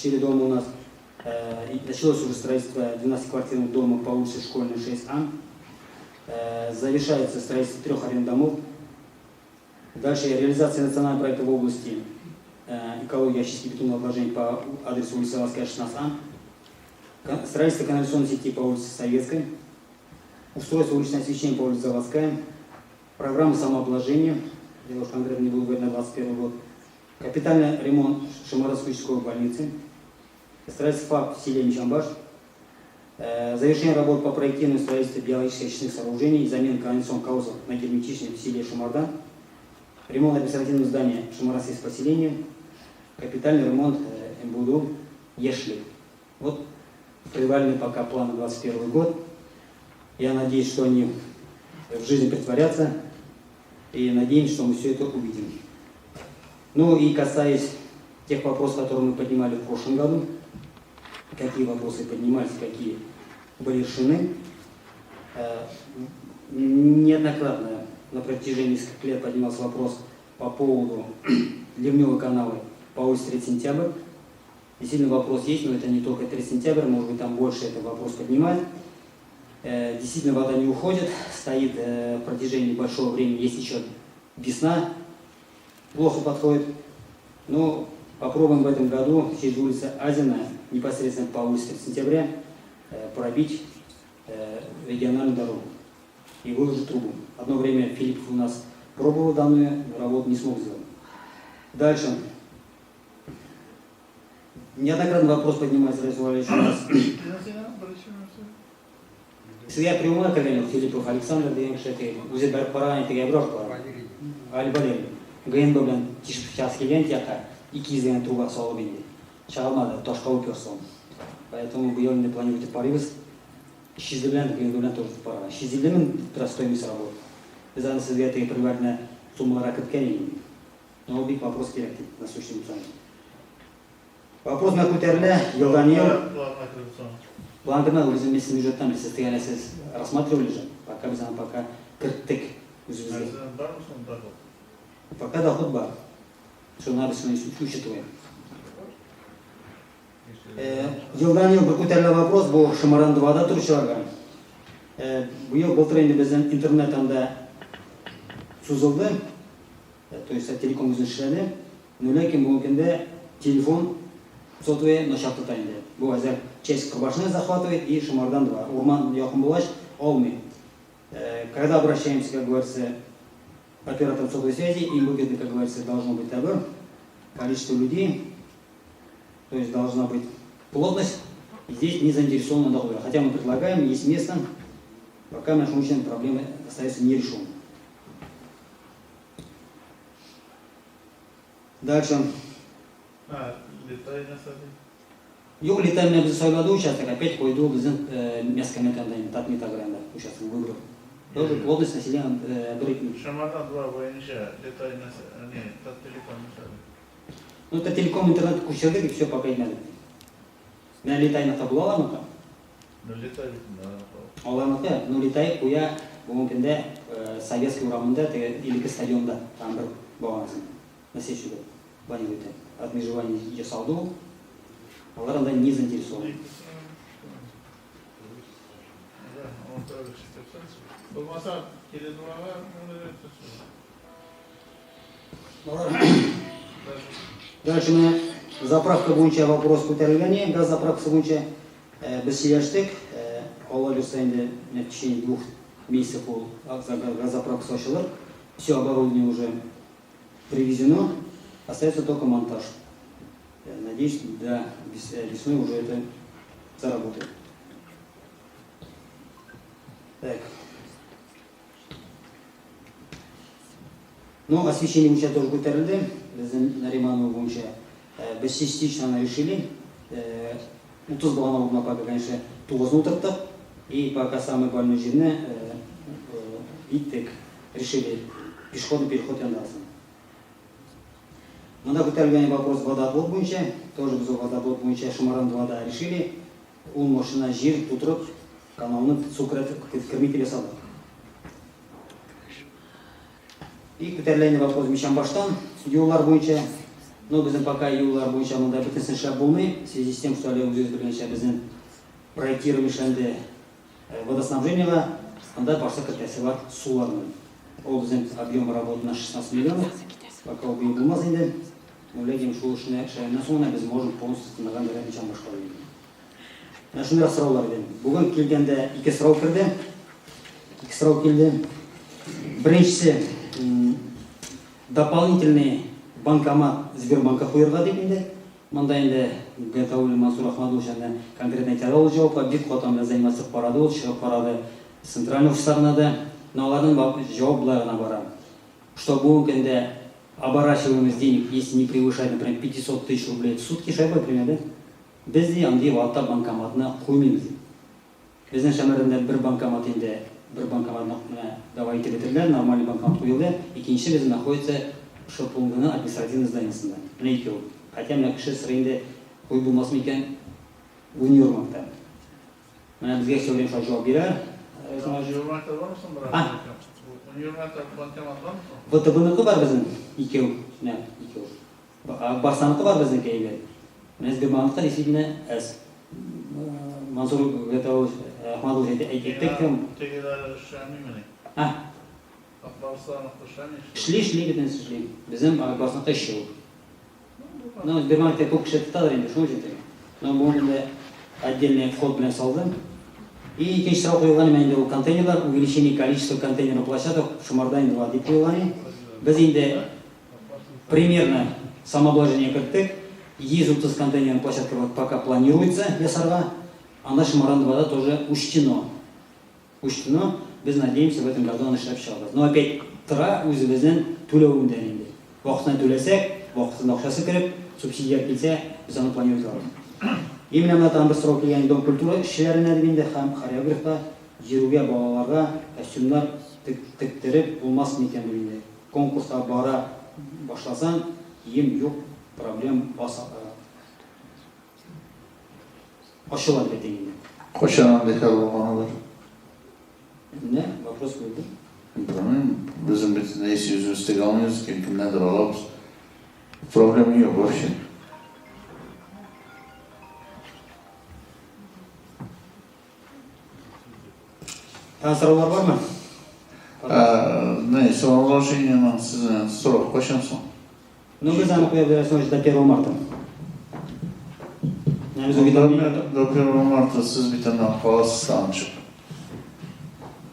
Четыре дома у нас. Началось уже строительство 12-квартирного дома по улице Школьной 6А. Завершается строительство трех арендомов. Дальше реализация национального проекта в области экологии очистки бетонного отложений по адресу улицы Заводская, 16А. Строительство канализационной сети по улице Советской. Устройство уличного освещения по улице Заводская. Программа самообложения. Я уж конкретно не буду говорить на 2021 год. Капитальный ремонт Шеморонской участковой больницы. Строительство ФАП в селе Мичамбаш. Завершение работ по проектированию строительства биологических очистных сооружений и замена канализационных колодцев на герметичной в селе Шумарда. Ремонт административного здания Шумарданского поселения. Капитальный ремонт МБУДУ Ешли. Вот предварительный пока план на 2021 год. Я надеюсь, что они в жизнь претворятся. И надеемся, что мы все это увидим. Ну и касаясь тех вопросов, которые мы поднимали в прошлом году, какие вопросы поднимались, какие были решены. Неоднократно на протяжении нескольких лет поднимался вопрос по поводу ливневой канавы по улице 3 сентября. Действительно вопрос есть, но это не только 3 сентября, может быть, там больше этот вопрос поднимают. Действительно вода не уходит, стоит в протяжении большого времени, есть еще весна, плохо подходит. Но попробуем в этом году через улицу Азина, непосредственно по улице 3 сентября, пробить региональную дорогу и выложить трубу. Одно время Филиппов у нас пробовал данную работу, не смог сделать. Дальше. Неоднократно вопрос поднимается, Раису Валерьевич, у нас. Сезгә прямой кергән юк, Филиппов Александр дигән кеше теге үзе барып караган теге Әбрар бар. Али Валерий. ГНБ белән тишеп чыгасы килгән якка 200 дигән труба салып инде. Чыга алмады, ташка уперся он. Поэтому быел инде планируем итеп карыйбыз. 300 белән ГНБ белән тоже караган. 350 мең тора стоимость работы. Без аны сезгә теге предварительно суммаларга керткән идек. Но бик вопрос кирәк дип, насущный булса. Вопрос менә күтәрелә елдан ел. План кермәде, ул безнең местный бюджеттан сез дигән сез рассматривали же. Пока без аны пока керттек үзебезгә. Бармы соң доход? Пока доход бар. Шуны без шуны учитываем. Елдан ел бер күтәрелә вопрос бу Шымаран 2-да торучыларга. Быел былтыр инде безнең интернет анда сузылды. То есть телеком үзен эшләде. Но ләкин бүгенге көндә телефон сотовый начар тота инде. Бу хәзер часть Кырбашны захватывает и Шымардан 2. Урман якын булгач алмый. Когда обращаемся, как говорится, операторам сотовой связи, им выгодно, как говорится, должно быть табор, количество людей, то есть должна быть плотность. И здесь не заинтересованы договор. Хотя мы предлагаем, есть место, пока наша научная проблема остается нерешенной. Дальше. А, Летай нәрсә ди? Юк, Летай менә без сайлады участок, опять куйды ул безнең мясокомбинат янында инде, Татмет агро участок выбрал. Тоже плотность населения бер итми. Шамардан 2 буенча Летай нәрсә, не, Таттелеком нәрсә ди? Ну, Таттелеком интернет күчердек и все, пока итмәдек. Менә Летайныкы була аламыкы? Ну, Летай бит инде аныкы. Аларныкы, ну, Летай куя бүгенге көндә Советский урамында, теге элекке стадионда, там бер баганасын. На следующий год планирует отмежевание ясалды ул. Алар анда не заинтересованы. Булмаса, Теле2-га Дальше менә заправка буенча вопрос күтәрелгән, газ заправкасы буенча без сөйләштек. Алла бирсә инде в течение 2 месяцев ул газ заправкасы ачылыр. Все оборудование уже привезено, остается только монтаж. Надеюсь, до весны уже это заработает. Так. Ну, освещение буенча тоже күтәрелде. Безнең Нариманова буенча без частично решили. 30 багана урынына пока, конечно, 9-ны утырттык. И пока самый больной җирне иттек. Решили пешеходный переход яндасын. Монда күтәрелгән вопрос водоотвод буенча. Тоже без водоотвод буенча Шымаран 2-да решили. Ул машина җир тутырып, каналны су керми дип ясадык. И күтәрелә инде вопрос Мичамбаштан юллар буенча. Но безнең пока юллар буенча монда бөтенесен эшләп булмый, в связи с тем, что әле үзегез белгәнчә безнең проектирование эшләнде водоснабжениега, анда башта кертәсе бар суларны. Ул безнең объем работы на 16 миллионов, пока ул быел булмас инде. Но ләкин шул эшне эшләгәннән соң гына без можем полностью тындырган дәүләт ничә башлау инде. Менә шундыйрак сораулар иде. Бүген килгәндә ике сорау керде. Ике сорау килде. Беренчесе, дополнительный банкомат Сбербанка куерга дип инде. Монда инде Гатауллин Мансур Ахмадуллович әнә конкретно әйтә ала ул җавапка. Бик каты анда заниматься итеп карады ул, чыгып карады центральный офисларына да. Но аларның җавап болай гына бара. Что бүгенге көндә оборачиваемость денег, если не превышает, например, 500 тысяч рублей в сутки, шулай примерно, да? Без, ди, андый вакытта банкоматны куймыйбыз, ди. Безнең Шәмәрдәндә бер банкомат инде, бер банкоматны менә давай итеп бетерделәр, нормальный банкомат куелды. Икенчесе безнең находится ШПУГның административный зданиесендә. Менә икәү. Хотя менә кеше сорый инде, куеп булмасмы икән Универмагта. Менә безгә все время шулай җавап бирә. Универмагта бармы соң берәр? А? Универмагта банкомат бармы соң? ВТБныкы бар безнең, икәү. Менә икәү. Барсаныкы бар безнеке әйбәт. Менә Сбербанкта действительно әз. Мансур Гатаулович, Ахмадуллович әйтте, әйтте кем? Тегеләре эшләмимени? А? Барсаныкы эшләми. Эшли, эшли, бөтенесе эшли. Безнең Барсаныкта эш юк. Ну, Сбербанкта күп кеше тотадыр инде, шуның өчен теге. Но бу инде отдельный вход белән салды. И икенче сорау куелган инде ул контейнерлар, увеличение количества контейнерных площадок Шомарда инде бар дип куелган. Без инде примерно самообложение керттек. 130 контейнерных площадка пока планируется ясарга. Анда Шомардан 2-да тоже учтено. Учтено. Без надеемся, в этом году аны эшләп чыгарбыз. Но опять тора үзебезнең түләвендән инде. Вакытында түләсәк, вакытында акчасы кереп, субсидия килсә, без аны планировать итә. И менә монда тагын бер сорау килгән Дом культуры эшчеләренә дип инде һәм хореографка йөрүгә балаларга костюмнар тектереп булмас микән дип инде. Конкурска бара башласаң, кием юк, проблем баса ачыла дип әйтәйек инде. Кайчан андый хәл булганы бар? Менә вопрос булды. Белмим, безнең бит нәйсе үзебез тегә алмыйбыз икән, кемнәндер алабыз. Проблема юк вообще. Тагын сораулар бармы? Не, самообложениеның сезнең срок кайчан соң? Ну, без аны куябыз соң до 1 марта. Менә без уведомление. До 1 марта сез бит аннан каласыз тагын чыгып.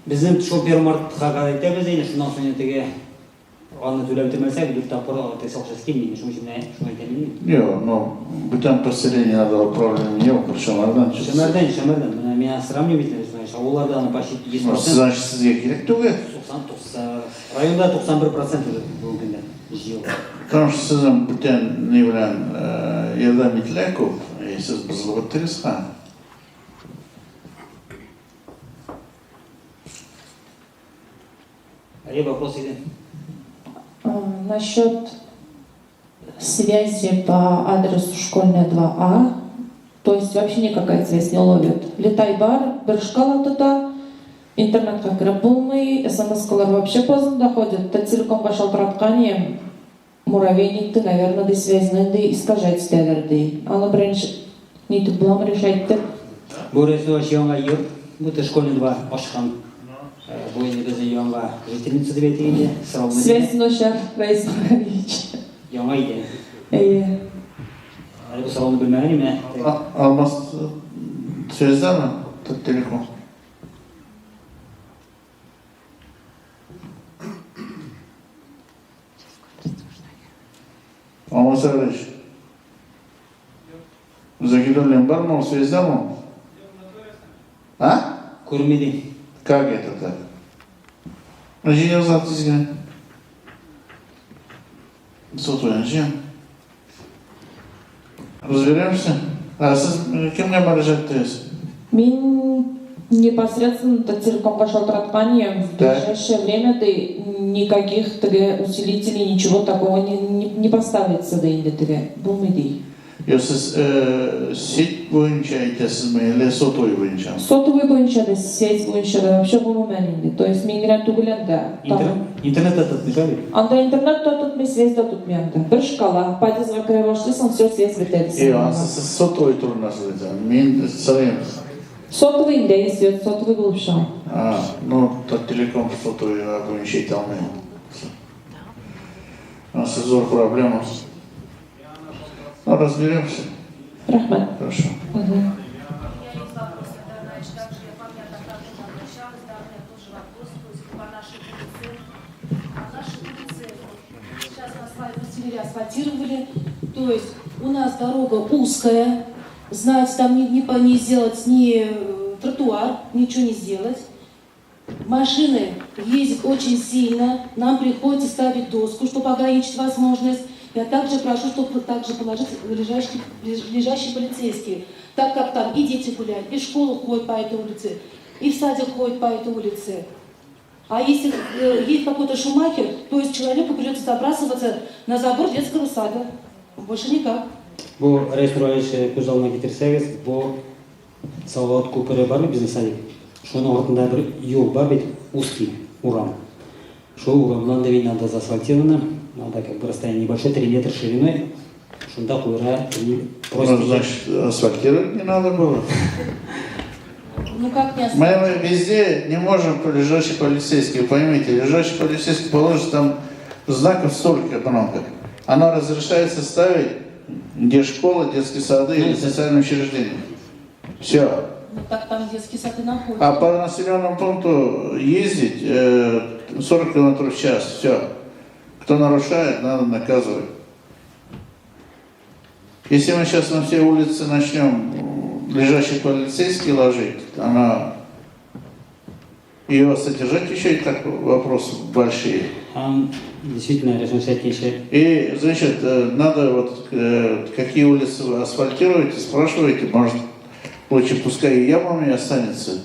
Безнең шул 1 мартка кадәр итәбез инде, шуннан соң инде теге аны түләп бетермәсәк, дүрт тапкыр теге акчасы килми инде, шуның өчен менә шуны әйтәм инде. Юк, ну, бүтән поселениеләрдә ул проблема юк, бер Шәмәрдән чыкса. Шәмәрдән, Шәмәрдән. Менә миңа сравнивать итәбез, значит, авылларда аны почти 100%. Ну, значит, сезгә кирәк түгел. 90, 90, районда 91% уже бүгенге көндә җыелды. Потому что сезнең бүтән ни белән ярдәм ителә күп, и сез бозылып беттегез ха. Әйе, вопрос иде. Насчет связи по адресу Школьная 2А, то есть вообще никакая связь не ловит. Летай бар, бер шкала тота, интернетка кереп булмый, смс-калар вообще поздно доходят. Таттелекомга шалтыраткан идем, муравейникты, наверное, ди, связьны ди, искажать итәләр ди. Аны беренче нитеп буламы решать итеп. Бу рәсү яңа йорт, бу Школьный 2 ачкан. Бу инде безнең яңа жительница дип әйтик инде, сорауны. Связь начар, Раис Махалиевич. Яңа иде. Әйе. Әле бу сорауны белмәгән идем, менә. Алмаз связьдәме? Таттелеком. Алмаз Сәвәрович. Загидуллин бармы ул, связьдәме ул? А? Күрми ди. Как это так? Җыегыз тиз генә. Сотовый җыен. Разберемся. А сез кемгә мөрәҗәгать иттегез? Мин непосредственно Таттелекомга шалтыраткан идем. В ближайшее время ди никаких теге усилителей, ничего такого не поставится ди инде теге. Булмый ди. Юк, сез сеть буенча әйтәсезме, әллә сотовый буенчамы? Сотовый буенча да, сеть буенча да, вообще гомумән инде. То есть мин генә түгел анда. Тагын. Интернет та тотмый, шулай бит? Анда интернет та тотмый, связь да тотмый анда. Бер шкала, подъездга керә башлыйсың, все, связь бетә дисең. Юк, анысы сез сотовый турында сүз әйтәсез. Мин сорыйм. Сотовый инде, әйе, свет сотовый булып чыга. А, ну, Таттелеком сотовыйга буенча әйтә алмыйм. Анысы зур проблема. Ну, разберемся. Рәхмәт. Хорошо. У меня есть вопрос, это, значит, также я вам неоднократно уже обращалась, да, у меня тоже вопрос, то есть по нашей улице, по нашей улице, вот, сейчас нас с вами постелили, асфальтировали, то есть у нас дорога узкая, знаете, там не сделать ни тротуар, ничего не сделать. Машины ездят очень сильно, нам приходится ставить доску, чтобы ограничить возможность. Я также прошу, чтобы также положить лежащие полицейские, так как там и дети гуляют, и в школу ходят по этой улице, и в садик ходят по этой улице. А если есть какой-то шумахер, то есть человеку придется забрасываться на забор детского сада. Больше никак. Бу Рәис Нургалиевич күз алдына китерсәгез, бу Салават күпере бар бит безнең садик. Шуның артында бер юл бар бит, узкий урам. Шул урамнан да бит надо заасфальтировано, надо как бы расстояние небольшое, 3 метра шириной. Шунда куйра Ну, просите. значит, асфальтировать не надо было. Ну как не Мы везде не можем лежачий полицейский, вы поймите, лежачий полицейский положит там знаков столько много. Оно разрешается ставить, где школа, детские сады или социальные учреждения. Все. Ну так там детский сад и находится. А по населенному пункту ездить 40 км в час, все. Кто нарушает, надо наказывать. Если мы сейчас на все улицы начнем лежащих полицейских ложить, она ее содержать еще и так вопросы большие. Действительно, Рәис Нургалиевич, И, значит, надо вот, какие улицы вы асфальтируете, спрашиваете, может, лучше пускай и ямами останется,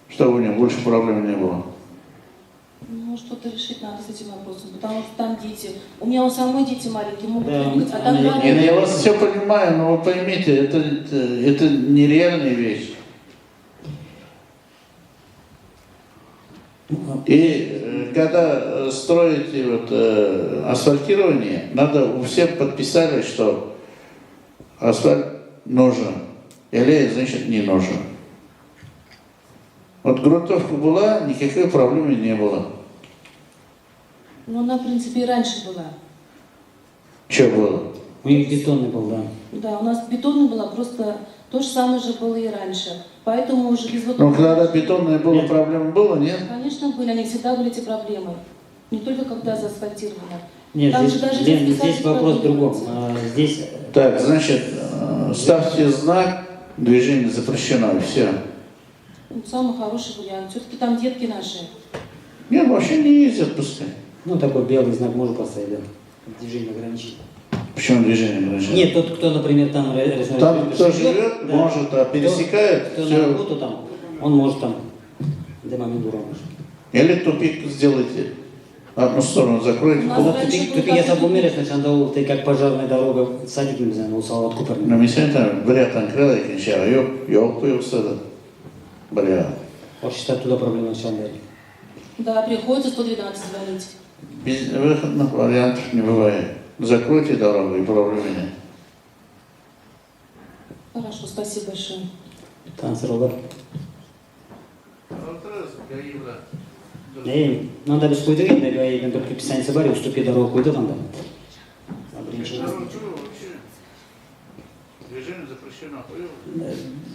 чтобы у него больше проблем не было. Ну, что-то решить надо с этим вопросом, потому что там дети. У меня у самой дети маленькие могут Да, прыгать, а там она- дворы. Нет, я вас все понимаю, но вы поймите, это нереальная вещь. И когда строите вот, асфальтирование, надо у всех подписали, что асфальт нужен или, значит, не нужен. Вот грунтовка была, никакой проблемы не было. Ну, она, в принципе, и раньше была. Что было? У них бетонный был, да. Да, у нас бетонная была, просто то же самое же было и раньше. Поэтому уже без вот... Ну, когда бетонная была, Нет. проблема была, нет? Конечно, были, они всегда были эти проблемы. Не только когда заасфальтировано. Нет, Там здесь, же даже Лен, детский садик здесь вопрос в другом. поднимается. Здесь... Так, значит, ставьте знак, движение запрещено, и все. Ну, самый хороший вариант. Все-таки там детки наши. Нет, вообще не ездят пускай. Ну, такой белый знак можно поставить, да. Движение ограничить. Почему движение ограничено? Нет, тот, кто, например, там... Там кто живет, да. может, а пересекает, Кто, кто всё. на работу там, он может там до момента ура. Или тупик сделайте. Одну сторону закройте. У нас Ну, раньше тупик, был тупик я такой забыл, тупик. значит, анда ул ты как пожарная дорога, садик не знаю, ул Салават күпере. Ну, мин там бер яктан керә икенче ягы юк, юк куелса да. Бер ягы. Вообще туда проблема начала. Да, приходится 112 звонить. Без выходных вариантов не бывает. Закройте дорогу, и проблемы нет. Хорошо, спасибо большое. Тагын сораулар. Эй, надо без куйдык инде, ГАИның бер предписаниесе бар, уступи дорогу куйдык анда. Беренче. Движение запрещено.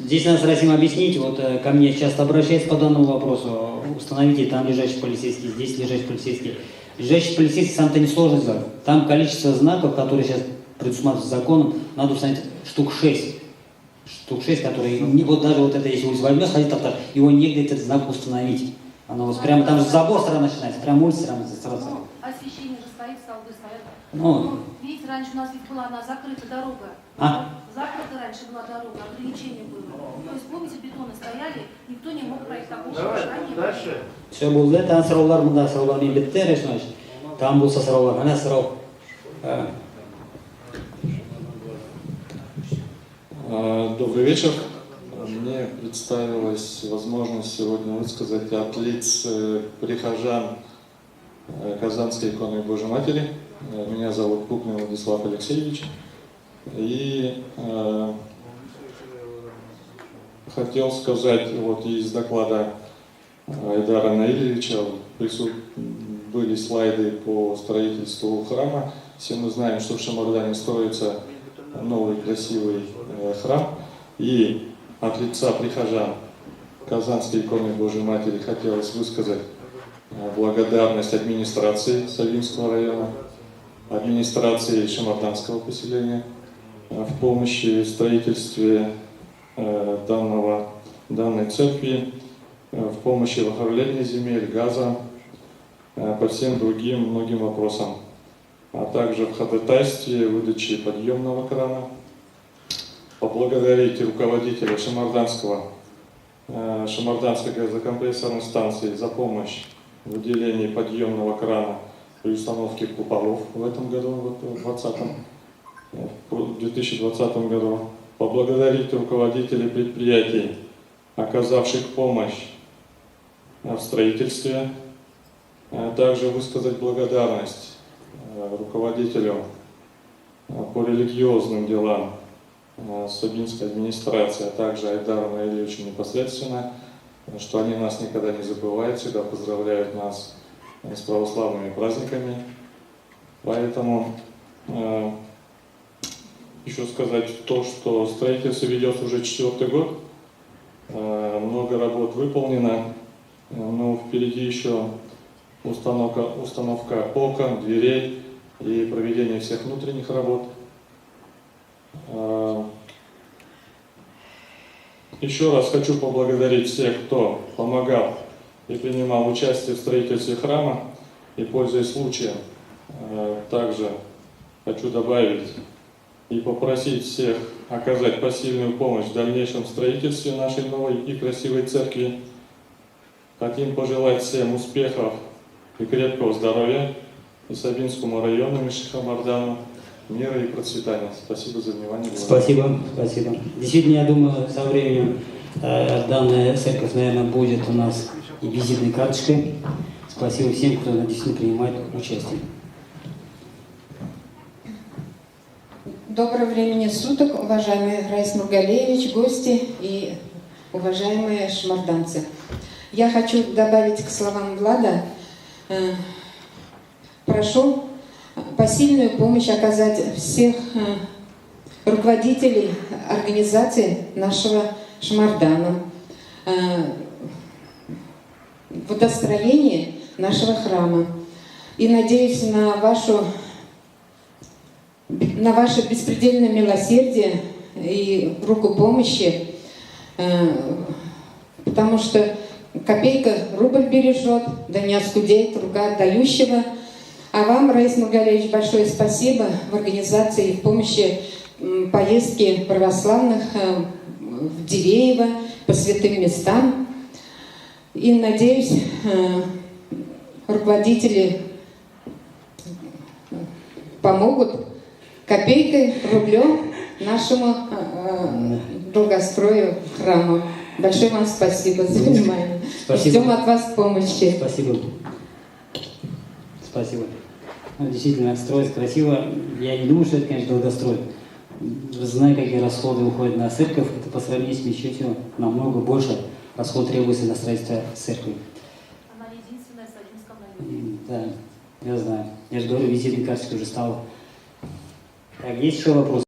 Здесь надо с Расим объяснить, вот ко мне часто обращаются по данному вопросу, установите, там лежащий полицейский, здесь лежащий полицейский. Лежащий полицейский сам-то несложно сделать. Там количество знаков, которые сейчас предусматриваются законом, надо установить штук 6. Штук 6, которые, не, вот даже вот это, если улица возьмешь, ходить там, его негде этот знак установить. Оно вот прямо там же забор сразу начинается, прямо улица сразу, сразу. Ну, освещение же стоит, столбы стоят. Ну. Ну, видите, раньше у нас ведь была она закрыта дорога. А? Закрыта раньше была дорога, ограничение было. То есть, помните, бетоны стояли, никто не мог пройти такого нарушения. Дальше. Все булды, тагын сораулар, монда сораулар мин бетте, Рәис Иванович. Тагын булса сораулар, менә сорау. Добрый вечер. Мне представилась возможность сегодня высказать от лиц прихожан Казанской иконы Божьей Матери. Меня зовут Кукмин Владислав Алексеевич. И хотел сказать, вот из доклада Айдара Наилевича были слайды по строительству храма. Все мы знаем, что в Шамордане строится новый красивый храм. И от лица прихожан Казанской иконы Божьей Матери хотелось высказать благодарность администрации Савинского района, администрации Шаморданского поселения в помощи в строительстве данной церкви, в помощи в оформлении земель, газа, по всем другим многим вопросам, а также в ходатайстве выдачи подъемного крана. Поблагодарить руководителя Шаморданской газокомпрессорной станции за помощь в выделении подъемного крана при установке куполов в этом году, вот, в 2020 году. Поблагодарить руководителей предприятий, оказавших помощь в строительстве. Также высказать благодарность руководителю по религиозным делам Сабинской администрации, а также Айдару Наилевичу непосредственно, что они нас никогда не забывают, всегда поздравляют нас с православными праздниками. Поэтому еще сказать то, что строительство ведется уже 4-й год, много работ выполнено, но впереди еще установка окон, дверей и проведение всех внутренних работ. Еще раз хочу поблагодарить всех, кто помогал и принимал участие в строительстве храма. И, пользуясь случаем, также хочу добавить и попросить всех оказать посильную помощь в дальнейшем строительстве нашей новой и красивой церкви. Хотим пожелать всем успехов и крепкого здоровья и Сабинскому району, и Шихамардану мира и процветания. Спасибо за внимание. Спасибо, спасибо. Действительно, я думаю, со временем данная церковь, наверное, будет у нас и визитной карточкой. Спасибо всем, кто действительно принимает участие. Доброго времени суток, уважаемый Раис Нургалиевич, гости и уважаемые шаморданцы. Я хочу добавить к словам Влада, прошу посильную помощь оказать всех руководителей организации нашего Шамордана, в водостроении нашего храма. И надеюсь на ваше беспредельное милосердие и руку помощи, потому что копейка рубль бережет, да не оскудеет рука дающего. А вам, Раис Нургалиевич, большое спасибо в организации и в помощи поездки православных в Дивеево по святым местам. И надеюсь, руководители помогут копейкой, рублем нашему долгострою храму. Большое вам спасибо за внимание. Спасибо. Ждем от вас помощи. Спасибо. Спасибо. Ну, действительно, строить красиво. Я не думаю, что это, конечно, долгострой. Зная, какие расходы уходят на церковь, это по сравнению с мечетью намного больше расход требуется на строительство церкви. Она единственная в Сабинском районе. Да, я знаю. Я же говорю, визитной карточкой уже стала. Так, есть еще вопросы?